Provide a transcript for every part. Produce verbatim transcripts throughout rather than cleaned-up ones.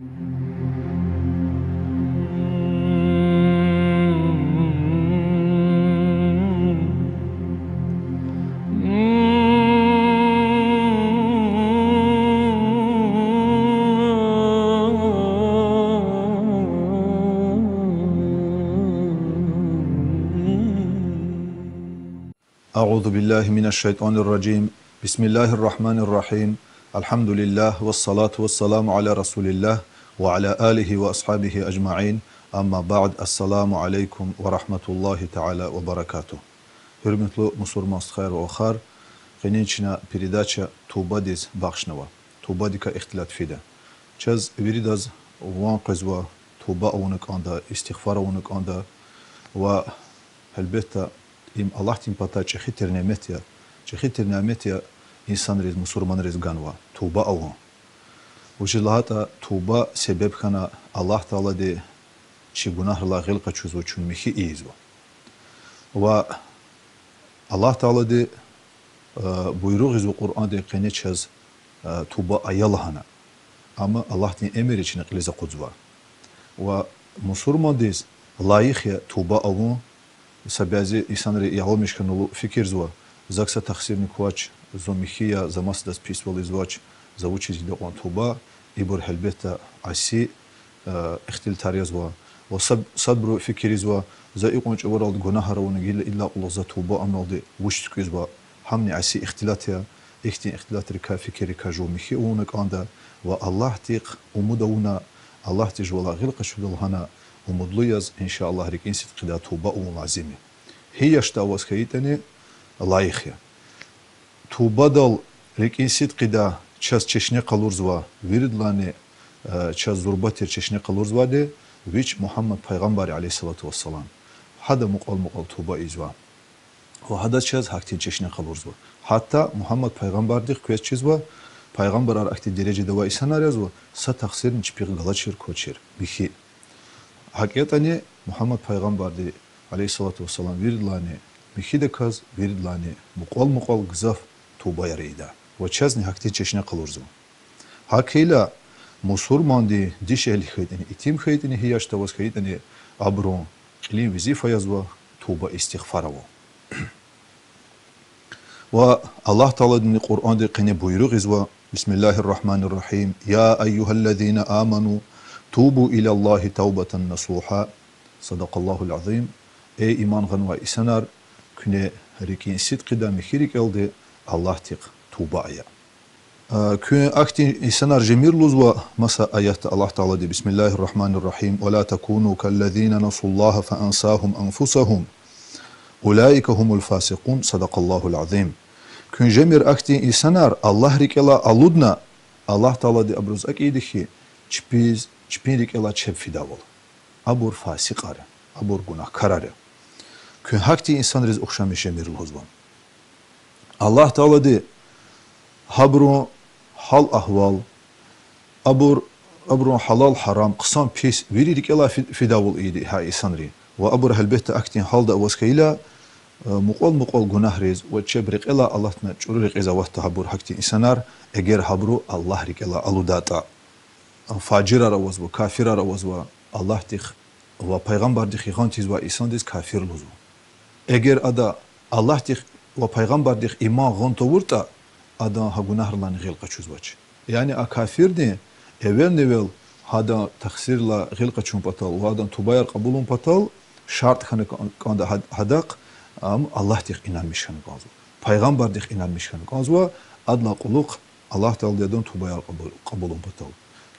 أعوذ بالله من الشيطان الرجيم. بسم الله الرحمن الرحيم. الحمد لله والصلاة والسلام على رسول الله وعلى آله وأصحابه أجمعين. أما بعد. السلام عليكم ورحمة الله تعالى وبركاته. Гьуьрметлу мусурман стхаяр ва вахар, къенин чна передача тубадиз бахшнава. Тубадикай ихтилат фида. Чаз виридаз ван къвезва, туба авуна кӀанда, истигъфар авуна кӀанда ва, гьелбетда, им Аллагьдин патай чӀехи тир нямет я, чӀехи тир нямет я инсанриз, мусурманриз ганва, туба авун. Вучиз лагьайтӀа туба себеб хьана Аллагь Таалади чи гунагьрилай гъил къачузва, чун михьи ийизва. Ва Аллагь Таалади, э, буйругъ ийизва Къуръандин къене чаз, э, туба ая лагьана. Амма Аллагьдин эмир я чна кьилиз акъудзава. Ва мусурмандиз лайих я туба авун. Са бязи инсанри, ялмиш хьана лугьуз, фикирзава: зак са тахсирни квач, зун михьи я, за масадаз писвал ийизвач, за вучиз ийида кьван туба? Ибур, гьелбетда, аси, э, ихтилатар язва. Ва саб-, садбуру фикирзава: за икьван чӀаваралди гунагьар авуна, гила идалай кьулухъ за туба авуналди вуч туькӀуьзва? Гьамни аси ихтилат я. Ихьтин ихтилатрикай, фикиррикай жув михьи авуна кӀанда ва Аллагьдихъ умуд авуна, Аллагьди жувалай гъил къачуда лагьана, умудлу яз, إن شاء الله, рикӀин сидкьидай туба авун лазим я. Гьи яшда аваз хьайитӀани лайих я. Тубадал рикӀин сидкьидай чаз чешне къалурзава, виридалайни, э, чаз зурба тир чешне къалурзавайди вич Мугьаммад пайгъамбар я, عليه الصلاة والسلام. Гьада мукьвал-мукьвал туба ийизва. Ва гьадаз чаз гьахьтин чешне къалурзава. Гьатта Мугьаммад пайгъамбардихъ квез чизва, пайгъамбарар ахьтин дережада авай инсанар язва, са тахсирни чпихъ галачир, квачир, михьи. ГьакӀ ятӀани Мугьаммад пайгъамбарди, عليه الصلاة والسلام, виридалайни михьидаказ, виридалайни мукьвал-мукьвал гзаф тубаяр ийида. Ва чазни гьахьтин чешне къалурзава. ГьакӀ хьайила, мусурманди, дишегьли хьайитӀани, итим хьайитӀани, гьи яшда аваз хьайитӀани, абурун кьилин везифа язва туба, истигъфар авун. Ва Аллагь Тааладини Къуръандин къене буйругъ ийизва: بسم الله الرحمن الرحيم. يا أيها الذين آمنوا توبوا إلى الله توبة نصوحا. صدق الله العظيم. Эй иман гъанвай инсанар, куьне рикӀин сидкьидай михьи рикӀелди Аллагьдихъ туба ая. Э, куьн ахьтин инсанар жемир лугьузва маса аятда Аллагь Таалади: بسم الله الرحمن الرحيم. ولا تكونوا كالذين نسوا الله فأنساهم أنفسهم أولئك هم الفاسقون. صدق الله العظيم. Куьн жемир ахьтин инсанар, Аллагь рикӀелай алудна, Аллагь Таалади абуруз акӀ ийида хьи, чпиз, чпин рикӀелай чеб фидайвал. Абур фасикьар я, абур гунагькарар я. Куьн гьахьтин инсанриз ухшамиш жемир лугьузва. Аллагь Таалади гьабурун гьал-агьвал, абур, абурун гьалал-гьарам, хъсан-пис вири рикӀелай фи-, фидайвал ийида гьа инсанри. Ва абур, гьелбетда, ахьтин гьалда аваз хьайила, э, мукьвал-мукьвал гунагьриз ва чеб рекьелай алатна, чӀуру рекьиз аватда гьабур, гьахьтин инсанар, эгер гьабуру Аллагь рикӀелай алудайтӀа. Фажирар авазва, кафирар авазва, Аллагьдихъ ва пайгъамбардихъ йигъан тийизвай инсандиз кафир лугьузва. Эгер ада Аллагьдихъ ва пайгъамбардихъ иман гъун тавуртӀа, адан гьа гунагьрилайни гъил къачузвач. Яни а кафирдин эвелни-эвел гьадан тахсиррилай гъил къачун патал ва адан тубаяр кьабулун патал шартӀ хьана кӀан-, кӀанда гьад-, гьадахъ, ам Аллагьдихъ инанмиш хьана кӀанзава, пайгъамбардихъ инанмиш хьана кӀанзава, адалай кьулухъ Аллагь Таалади адан тубаяр кьабул-, кьабулун патал.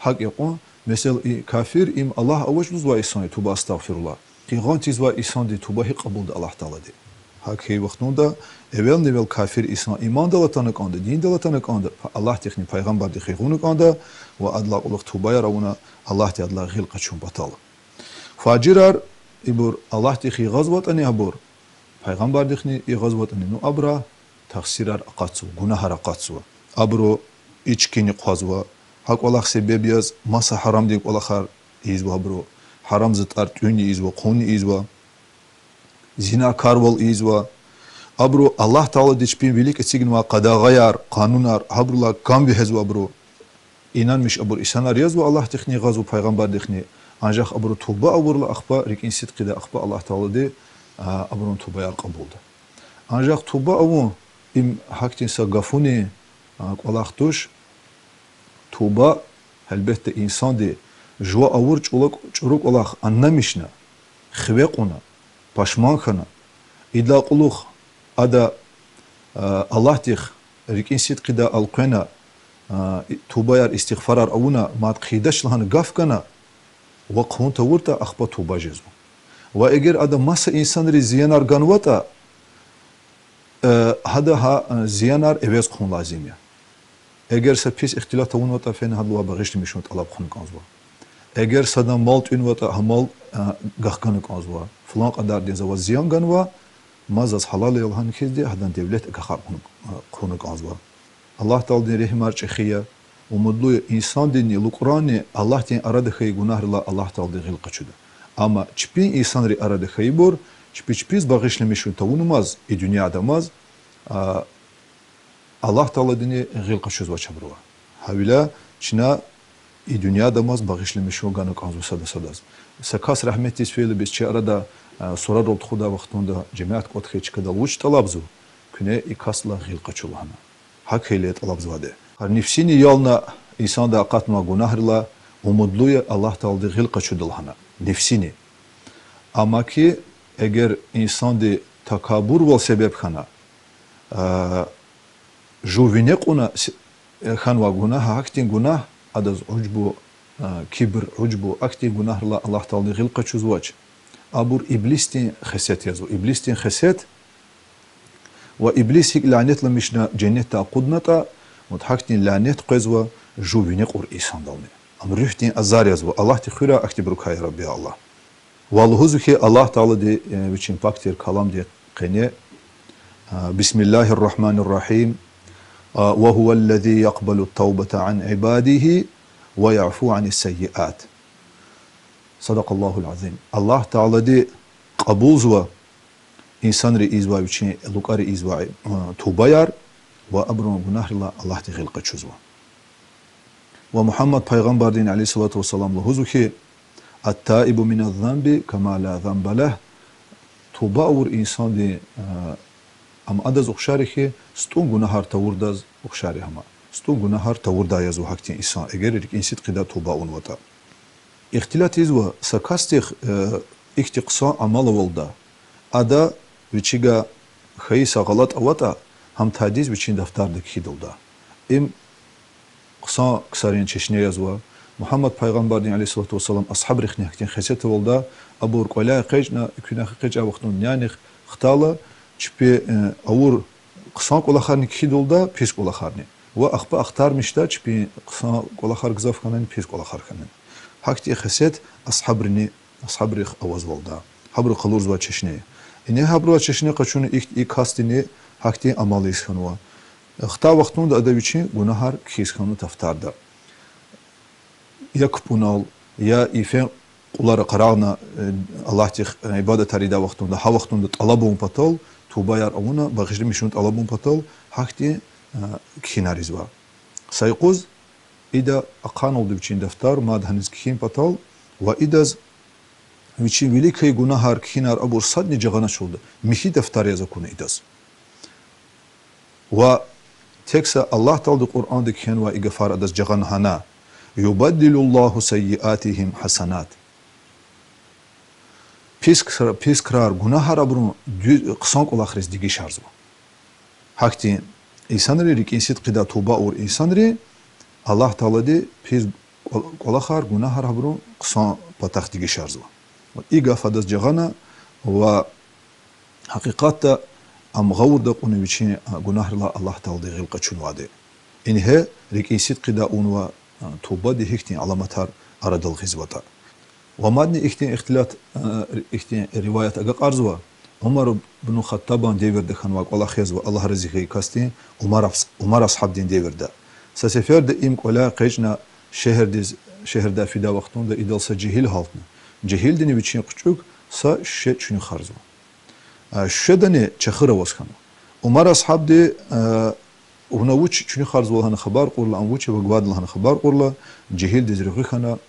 ГьакӀ я кьван, месела, и кафир, им Аллагь авач лугьузвай инсан я, туба, астагъфируллагь, йигъан тийизвай инсандин туба гьикӀ кьабулда Аллагь Таалади? ГьакӀ хьайи вахтунда эвелни-эвел кафир инсан имандал атана кӀанда, диндал атана кӀанда, Аллагьдихъни пайгъамбардихъни гъуна кӀанда ва адалай кьулухъ тубаяр авуна, Аллагьди адалай гъил къачун патал. Фажирар, ибур Аллагьдихъ йигъазватӀани абур, пайгъамбардихъни йигъазватӀани, ну, абурай тахсирар акъатзава, гунагьар акъатзава. Абуру ичкини хъвазва, гьа кӀвалах себеб яз маса гьарамдин кӀвалахар ийизва абуру, гьарам затӀар тӀуьнни ийизва, хъунни ийизва, зинакарвал ийизва. Абуру Аллагь Таалади чпин вилик эцигнавай къадагъаяр, къанунар, гьабурулай кам вегьезва абуру. Инанмиш абур инсанар язва Аллагьдихъни, гъазва пайгъамбардихъни, анжах абуру туба авурла, ахпа рикӀин сидкьида, ахпа Аллагь Таалади, а, абурун тубаяр кьабулда. Анжах туба авун, им гьахьтин са гафунин, а, кӀвалах туш. Туба, гьелбетда, инсанди жува авур чӀула-, чӀуру кӀвалах аннамишна, хиве кьуна, пашман хьана, идалай кьулухъ ада, а, Аллагьдихъ рикӀин сидкьида элкъвена, а, и-, тубаяр, истигъфарар авуна, мад хъийидач лагьана гаф гана ва хъун тавуртӀа, ахпа туба жезва. Ва эгер ада маса инсанриз зиянар ганватӀа, э, гьада гьа, э, зиянар эвез хъун лазим я. Эгер са пис ихтилат авунватӀа, фена гьадалай багъишламишун тӀалаб хъувуна кӀанзава. Эгер садан мал тӀуьнватӀа, гьа мал, э, гахгана кӀанзава. Флан кьадардин за ваз зиян ганва, ма заз гьалал я лагьана хьизди, гьадан девлет гахар хъувуна, э, хъувуна кӀанзава. Аллагь Тааладин регьимар чӀехи я, умудлу я инсандинни лукӀранни Аллагьдин арада хьайи гунагьрилай Аллагь Таалади гъил къачуда. Амма чпин инсанрин арада хьайибур чпи чпиз багъишламишун тавунмаз, и дуьньяда амаз, а, Аллагь Тааладини гъил къачузвач абурувай. Гьавиляй чна и дуьньяда амаз багъишламишун гана кӀанзава сада садаз. Са кас рагьметдиз фейила бес чи арада, а, сурарал тухудай вахтунда жемят кӀватӀ хьайи чкадал вуч тӀалабзава? Куьне и касдилай гъил къачу лагьана. ГьакӀ хьайила тӀалабзавайди. Гьар нефсини ялна инсанди акъатнавай гунагьрилай умудлу я Аллагь Таалади гъил къачуда лагьана. Нефсини. Амма хьи, эгер инсанди такабурвал себеб хьана, а, жув вине кьуна с-, э, хьанвай гунагь, гьахьтин гунагь, адаз уджбу, а, кибр, уджбу, ахьтин гунагьрилай Аллагь Таалади гъил къачузвач. Абур иблисдин хесет язва. Иблисдин хесет, ва иблис гьикӀ лянетламишна женнетдай акъуднатӀа, вот гьахьтин лянет къвезва жув вине кьур инсандални. Ам руьгьдин азар язва. Аллагьди хуьрай ахьтинбурукай, я Рабби Аллагь. Ва лугьузва хьи, Аллагь Таалади, э, вичин пак тир каламдин къене, а, بسم الله الرحمن الرحيم، а, وهو الذي يقبل التوبة عن عباده ويعفو عن السيئات. صدق الله العظيم. Аллагь Таалади кьабулзава инсанри ийизвай, вичин лукӀари ийизвай, а, тубаяр, ва абурун гунагьрилай Аллагьди гъил къачузва. Ва Мугьаммад пайгъамбардини, عليه الصلاة والسلام, лугьузва хьи, التائب من الذنب كمن لا ذنب له. Туба авур инсанди, а, ам адаз ухшар я хьи, стӀун гунагьар тавурдаз ухшар я гьам. СтӀун гунагьар тавурдай язва гьахьтин инсан, эгер рикӀин сидкьидай туба авунватӀа. Ихтилат ийизва, са касдихъ, э, ихьтин хъсан амал авалда, ада вичивай хьайи са гъалатӀ аватӀа, гьам тадиз вичин дафтарда кхьидалда. Им хъсан ксарин чешне язва. Мугьаммад пайгъамбардин, عليه الصلاة والسلام, асгьабрихъни гьахьтин хесет авалда, абур кӀваляй экъечӀна, экуьнахъ экъечӀай вахтунда нянихъ хтайла, чпи, э, авур хъсан кӀвалахарни кхьидалда, пис кӀвалахарни. Ва ахпа ахтармишда чпин хъсан кӀвалахар гзаф хьанани, пис кӀвалахар хьанани. Гьахьтин хесет асгьабрини, асгьабрихъ авазвалда. Гьабуру къалурзавай чешне. Ингье гьабурувай чешне къачуна ихьтин и касдини гьахьтин амал ийиз хьанва. Хтай вахтунда ада вичин гунагьар кхьиз хьанва дафтарда. Я кпӀунал, я йифен кьулара къарагъна, э, Аллагьдихъ, э, ибадатар ийидай вахтунда, гьа вахтунда тӀалабун патал, тубаяр авуна, багъишламишун тӀалабун патал, гьахьтин, э, кхьинар ийизва. Са юкъуз ида ахъайналда вичин дафтар, мад гьаниз кхьин патал, ва идаз вичин виликай гунагьар кхьинар абур садни жагъаначулда, михьи дафтар яз акуна идаз. Ва тек са Аллагь Таалади Къуръанда кхьенвай и гафар адаз жагъана гьана: يبدل الله سيئاتهم حسنات. Пис кра-, пис крар, гунагьар абурун дуь-, хъсан кӀвалахриз дегишарзава. Гьахьтин инсанри, рикӀин сидкьидай туба авур инсанри, Аллагь Таалади пис кӀва-, кӀвалахар, гунагьар абурун хъсан патахъ дегишарзава. И гаф адаз жагъана ва гьакъикъатда ам гъавурда акьуна вичин, а, гунагьрилай Аллагь Таалади гъил къачунвайди. Ингье рикӀин сидкьидай авунвай, а, тубадин гьихьтин аламатар арадал гъизватӀа. Ва мадни ихьтин ихтилат, а, ихьтин риваят агакьарзава, Умар ибну Хаттабан девирда хьанвай кӀвалах язва, Аллагь рази хьайи касдин, Умар ас-, Умар асгьабдин девирда. Са сеферда им кӀваляй экъечӀна шегьердиз, шегьердай фидай вахтунда идал са жегьил гьалтна. Жегьилдини вичин хъчӀукӀ са шуьше чуьнуьхарзава. А, шуьшедани чехир аваз хьана. Умар асгьабди, а, Вуна вуч чуьнуьхарзава лагьана хабар кьурла, ам вуч ава гвайди лагьана хабар кьурла, жегьилдиз регъуь хьана,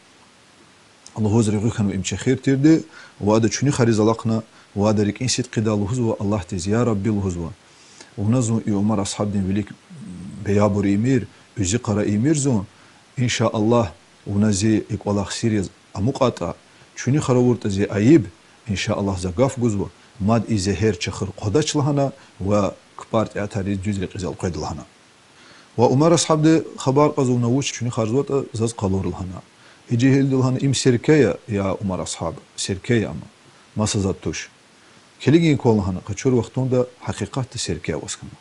лугьуз регъуь хьанва им чехир тирди, ва ада чуьнуьхариз алахъна, ва ада рикӀин сидкьидай лугьузва Аллагьдиз: Я Рабби, лугьузва, вуна зун и Умар асгьабдин вилик беябур ийимир, уьзуькъара ийимир зун, إن شاء الله, вуна зи и кӀвалах сир яз амукьайтӀа, чуьнуьхар авуртӀа зи айиб, إن شاء الله, за гаф гузва, мад и зегьер чехир хъвадач лагьана ва кпӀар тӀеатариз дуьз рекьиз элкъведа лагьана. Ва Умар асгьабди хабар кьазва: вуна вуч чуьнуьхарзаватӀа заз къалура лагьана. И жегьилди лагьана: Им серке я, я Умар асгьаб, серке я ам, маса затӀ туш. Килигин кван лагьана, къачур вахтунда гьакъикъатда серке аваз хьана.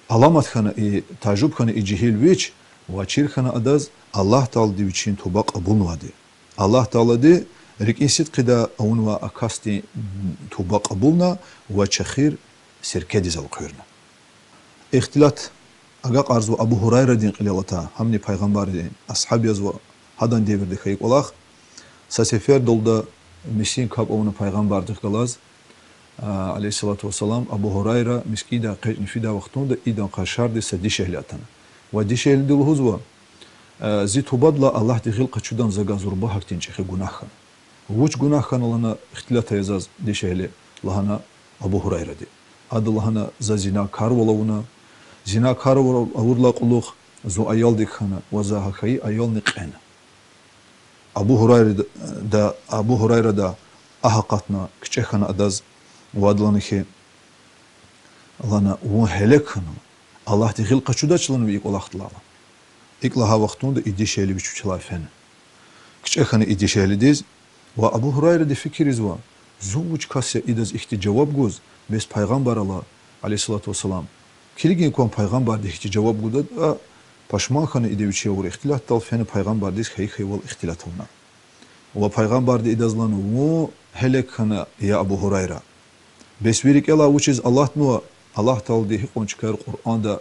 Аламат хьана и, тажуб хьана и жегьил вич, ва чир хьана адаз Аллагь Таалади вичин туба кьабулнавайди. Аллагь Таалади рикӀин сидкьидай авунвай а касдин туба кьабулна ва чехир серкедиз элкъуьрна. Ихтилат агакьарзава Абу Гьурайрадин кьилел атай, гьамни Пайгъамбардин асгьаб язва, гьадан девирда хьайи кӀвалах. Са сеферда лугьуда, мискӀин капӀ авуна Пайгъамбардихъ галаз, عليه الصلاة والسلام, Абу Гьурайра мискӀиндай экъечӀна фидай вахтунда идан къашарди са дишегьли атана. Ва дишегьлиди лугьузва: Зи тубадилай Аллагьди гъил къачудани за гана зурба гьахьтин чӀехи гунагь хьана. Вуч гунагь хьана лагьана ихтилат ая заз, дишегьли, лагьана Абу Гьурайради. Ада лагьана: За зинакарвал авуна, зинакарвал авурдалай кьулухъ зун аялдик хьана ва за гьа хьайи аялни кьена. Абу Гьурайрада, Абу Гьурайрада агь акъатна, кичӀе хьана адаз ва ада лагьана хьи, лагьана: Вун гьелек хьанва, Аллагьди гъил къачудач лагьана ви и кӀвалахдилай. ИкӀ лагьай вахтунда и дишегьли вич вичелай фена. КичӀе хьана и дишегьлидиз, ва Абу Гьурайради фикирзава: Зун вуч кас я идаз ихьтин жаваб гуз, бес Пайгъамбар ала, عليه الصلاة والسلام, килигин кван Пайгъамбарди ихьтин жаваб гудатӀа. Пашман хьана ида вичи авур ихтилатдал, фена Пайгъамбардиз хьайи-хьайивал ихтилат авуна. Ва Пайгъамбарди идаз лагьана: Вун гьелек хьана, я Абу Гьурайра. Бес ви рикӀелай вучиз алатнава, Аллагь Таалади гьикьван чкаяр Къуръанда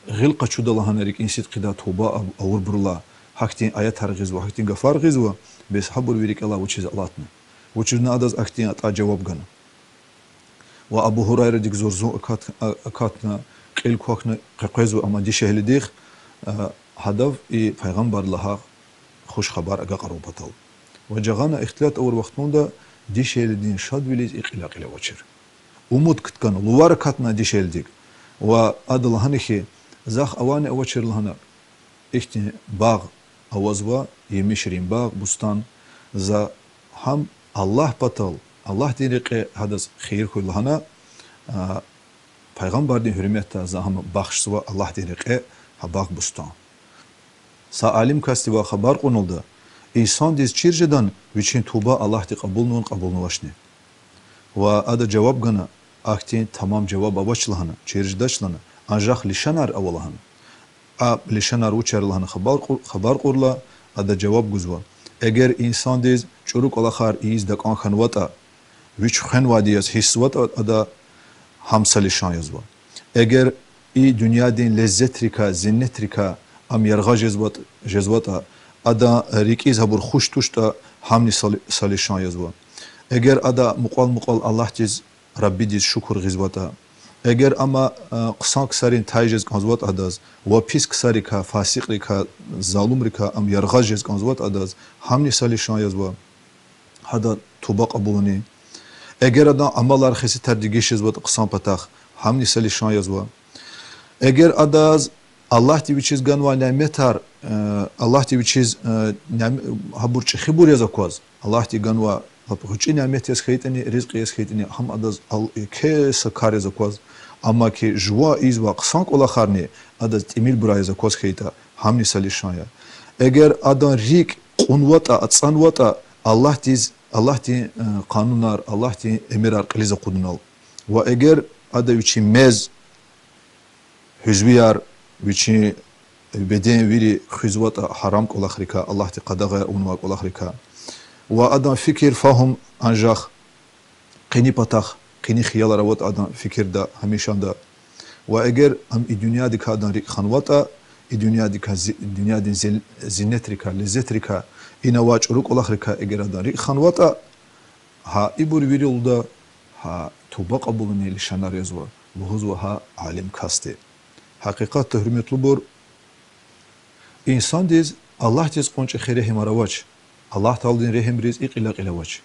гъил къачуда лагьана рикӀин сидкьидай туба авурбурулай, гьахьтин аятар гъизва, гьахьтин гафар гъизва, бес гьабур ви рикӀелай вучиз алатна? Вучиз вуна адаз ахьтин атӀай жаваб гана? Ва Абу Гьурайрадик зурзун акат-, акатна, кьил квахьна къекъвезва ам дишегьлидихъ, гьадав и Пайгъамбарди лагьай хуш хабар агакьарун патал. Ва жагъана ихтилат авур вахтунда дишегьлидин шадвилиз и кьиляй-кьиле авачир. Умуд кткана, лувар акатна дишегьлидик. Ва ада лагьана хьи, захъ авайни авачир лагьана ихьтин багъ авазва, емишрин багъ, бустан, за гьам Аллагь патал, Аллагьдин рекье гьадаз хийир хьуй лагьана, Пайгъамбардин гьуьрметдай за гьам бахшзава Аллагьдин рекье, гьа багъ-бустан. Са алим касдивай хабар кьуналда: инсандиз чир жедан вичин туба Аллагьди кьабулнавани-кьабулнавачни. Ва ада жаваб гана, ахьтин тамам жаваб авач лагьана, чир жедач лагьана, анжах лишанар ава лагьана. А лишанар вучар лагьана хабар кьу-, хабар кьурла, ада жаваб гузва: эгер инсандиз чӀуру кӀвалахар ийиз такӀан хьанватӀа, вич хвенвайди яз гьиссзаватӀа ада, гьам са лишан язва. Эгер и дуьньядин леззетрикай, зиннетрикай ам яргъа жезватӀ-, жезватӀа, адан рикӀиз гьабур хуш туштӀа, гьамни са ли-, са лишан язва. Эгер ада мукьвал-мукьвал Аллагьдиз, Раббидиз шукур гъизватӀа, эгер ам хъсан ксарин тай жез кӀанзаватӀа адаз ва пис ксарикай, фасикьрикай, залумрикай ам яргъаз жез кӀанзаватӀа адаз, гьамни са лишан язва, гьадан туба кьабулунин. Эгер адан амалар, хесетар дегиш жезватӀа хъсан патахъ, гьамни са лишан язва. Эгер адаз Аллагьди вичиз ганвай няметар, Аллагьди вичиз, гьабур чӀехибур яз акваз, Аллагьди ганвай лап гъвечӀи нямет яз хьайитӀани, ризкьи яз хьайитӀани, гьам адаз еке са кар яз акваз, амма хьи жува ийизвай хъсан кӀвалахарни адаз тӀимилбурай яз акваз хьайитӀа, гьамни са лишан я. Эгер адан рикӀ кьунватӀа, ацӀанватӀа Аллагьдиз, Аллагьдин къанунар, Аллагьдин эмирар кьилиз акъудунал, ва эгер ада вичин мез, гьуьзвияр, вичин беден вири хуьзватӀа гьарам кӀвалахрикай, Аллагьди къадагъаяр авунвай кӀвалахрикай, ва адан фикир, фагьум анжах къени патахъ, къени хиялар аватӀа адан фикирда, гьамишанда, ва эгер ам и дуьньядикай адан рикӀ ханватӀа, и дуьньядикай зи-, дуьньядин зел-, зиннетрикай, леззетрикай, ина авай чӀуру кӀвалахрикай эгер адан рикӀ ханватӀа, гьа ибур вири лугьуда, гьа туба кьабулунин лишанар язва. лугьузва гьа алим касди. Гьакъикъатда, гьуьрметлубур, инсандиз Аллагьдиз кьван чӀехи регьимар авач, Аллагь Тааладин регьимриз и кьил акьил авач.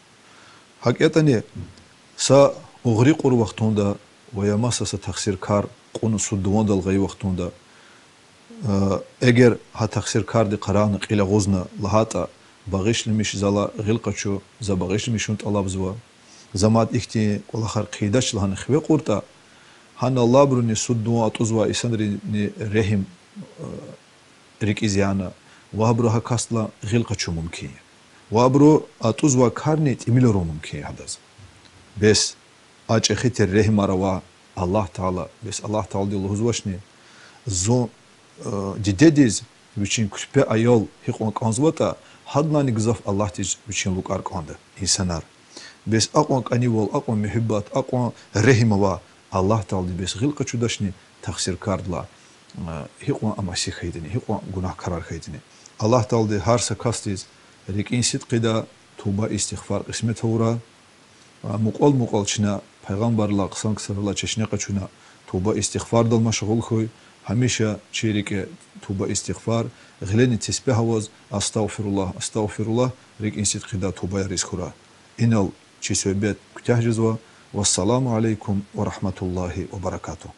ГьакӀ ятӀани, са угъри кьур вахтунда ва я маса са тахсиркар кьуна суд-дувандал гъайи вахтунда, эгер гьа тахсиркарди къарагъна кьил агъузна лагьайтӀа, багъишламиш, за гъил къачу, за багъишламишун тӀалабзава, за мад ихьтин кӀвалахар хъийидач лагьана хиве кьуртӀа, гьанал абуруни, суд-дуван атӀузвай инсанрини регьим рикӀиз яна, ва абуру гьа касдилай гъил къачун мумкин я. Ва абуру атӀузвай карни тӀимил авун мумкин я гьадаз. Бес а чӀехи тир регьимар авай Аллагь Таала, бес Аллагь Таалади лугьузвачни, зун дидедиз вичин куьрпе аял гьикьван кӀанзаватӀа, гьадалайни гзаф Аллагьдиз вичин лукӀар кӀанда инсанар. Бес акьван кӀанивал, акьван муьгьуьббат, акьван регьим авай Аллагь Таалади бес гъил къачудачни тахсиркардилай, гьикьван амаси хьайитӀани, гьикьван гунагькарар хьайитӀани. Аллагь Таалади гьар са касдиз рикӀин сидкьидай туба-истигъфар кьисмет авурай. Мукьвал-мукьвал чна пайгъамбаррилай, хъсан ксарилай чешне къачуна, туба-истигъфардал машгъул хьуй, гьамиша чи рикӀе туба-истигъфар, гъилени тесбигь аваз, أستغفر الله، أستغفر الله, рикӀин сидкьидай тубаяр ийиз хьурай. Инал чи суьгьбет куьтягь жезва. والسلام عليكم ورحمة الله وبركاته.